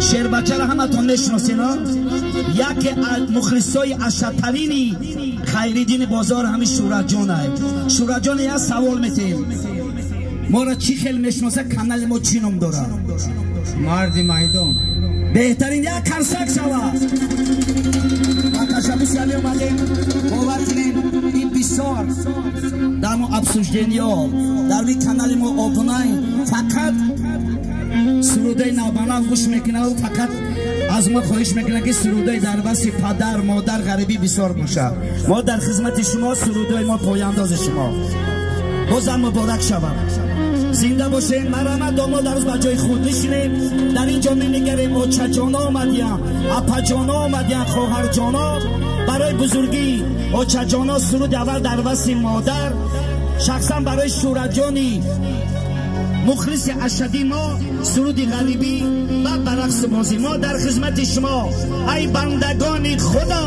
Шербачаро ҳаматон мешиносед, яке аз мухлисои ашадтарини Хайриддини бозор ҳамин Шӯҳратҷон ай. Шӯҳратҷон, як савол метем: моро чӣ хел мешиноса, канали мо чӣ ном дорад? Марди майдон. Беҳтарин, як карсак шава. Ба ташаббуси ҳами омадем. Бовар кунем, ин бисёр дар мо обсуждения дар рӯи канали мо обунай фақат сурудаи навбанав гӯш мекунад, фақат аз мо хоҳиш мекунад, ки сурудаи дар васфи падар, модар, ғарибӣ бисёр бошад. Мо дар хизмати шумо, сурудаи мо пояндози шумо. Бозам муборак шавад, зинда бошем. Марҳамат, домод, арӯз ба ҷои худ нишинем. Дар ин ҷо менигарем, очаҷоно омадиян, апаҷоно омадиян, хоҳарҷоно. Барои бузургӣ очаҷоно суруди аввал дар васфи модар, шахсан барои Шӯҳратҷони мухлиси ашадии мо суруди ғарибӣ ва ба рақсу бозӣ. Мо дар хизмати шумо, ай бандагони худо.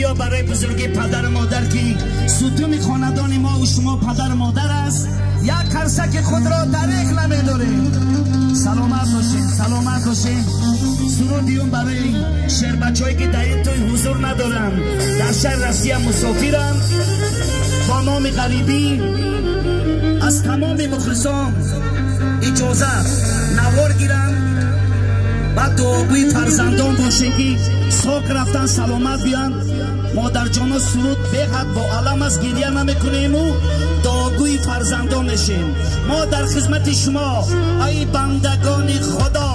Дигар барои бузурги падару модар ки сутуни хонадони мо ва шумо падару модар аст, як қарсаки худро дареғ намедорем. Саломат бошед, саломат бошед. Суруди барои шербачаҳое ки дар ин тӯй ҳузур надоранд, дар шаҳри Россия мусофиранд, бо номи ғарибӣ аз тамоми мухлисон иҷозат навор гиранд ва дуогӯи фарзандон бошем ки сок рафтан саломат биёнд. Модарҷоно, суруд беҳад бо алам аст, гирья намекунему дуогӯи фарзандон мешем. Мо дар хизмати шумо, ай бандагони Худо.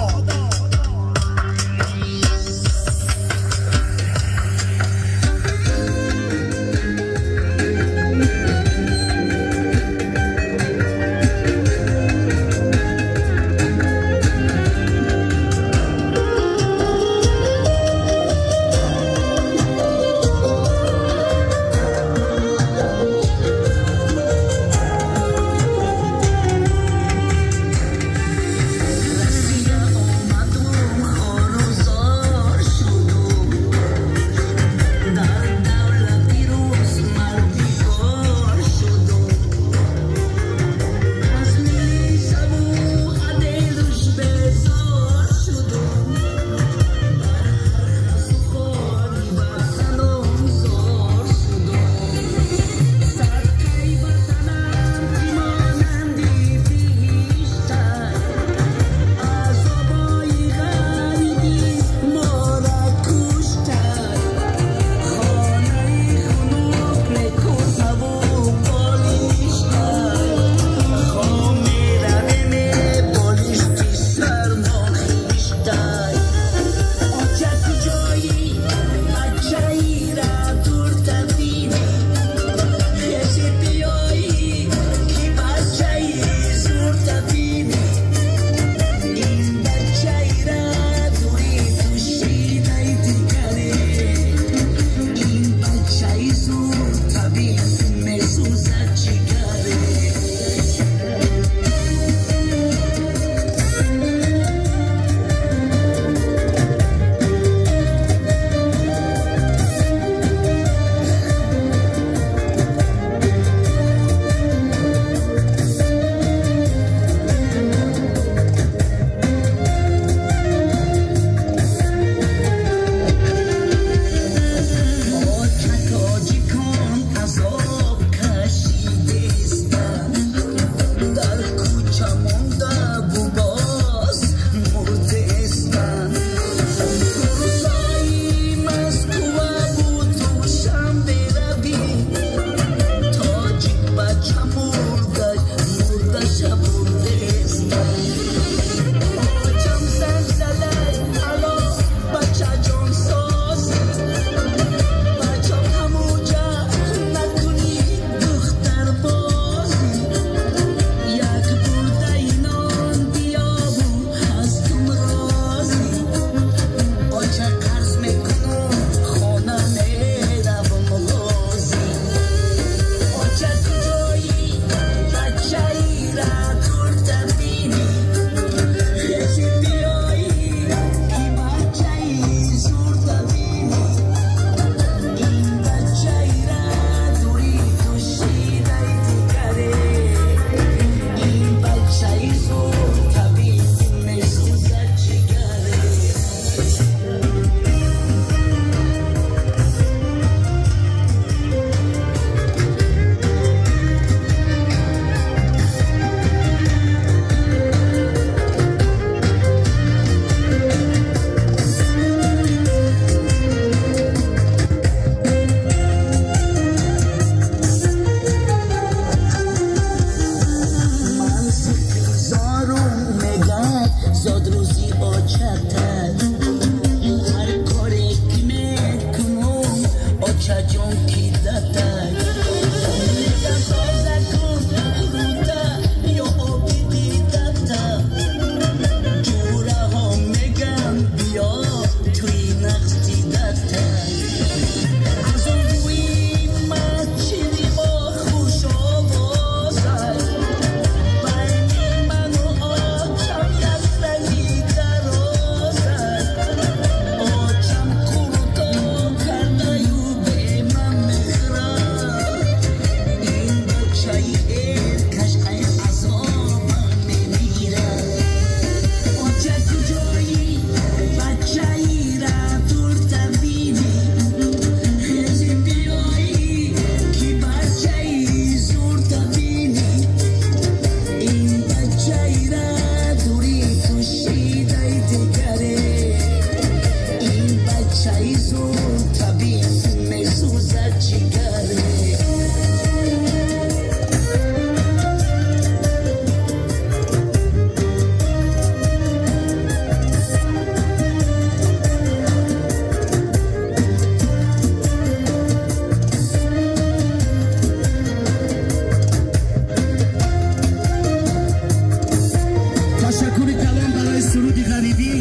Суруди ғарибӣ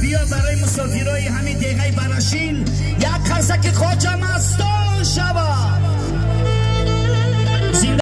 биё барои мусофирои ҳамин деҳаи Барашин, як қарсаки Хоҷа Мастон шава.